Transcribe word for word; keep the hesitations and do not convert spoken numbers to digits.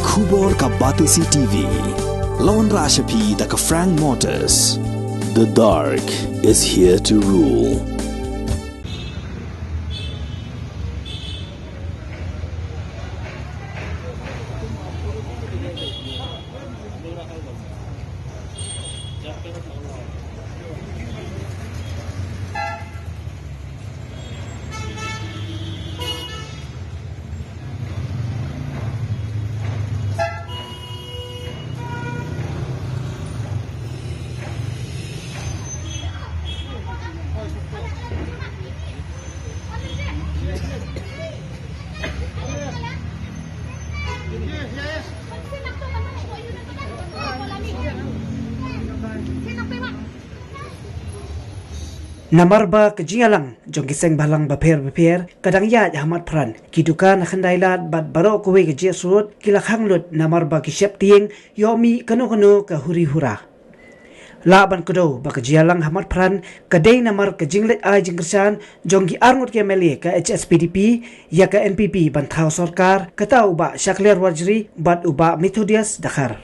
Khubor ka Batesi T V. Lawan Rashapi da ka Frank Motors. The dark is here to rule. Namar ba ka jingïalang jong ki seng bhalang bapher bapher ka dang ïaid ha mat phran, ki dukan ha khyndai lad bad baroh kawei ka jingïasyrut ki la khang lut namar ba ki sheptieng ïoh mih kano kano ka huri hura. Lah ban kdew ba ka jingïalang ha mat phran ka dei namar ka jingleit ai jingkyrshan jong ki arngut ki M L A ka H S P D P ïa ka N P P ban thaw sorkar, kata u Bah Shakliar Warjri bad u Bah Methodius Dkhar.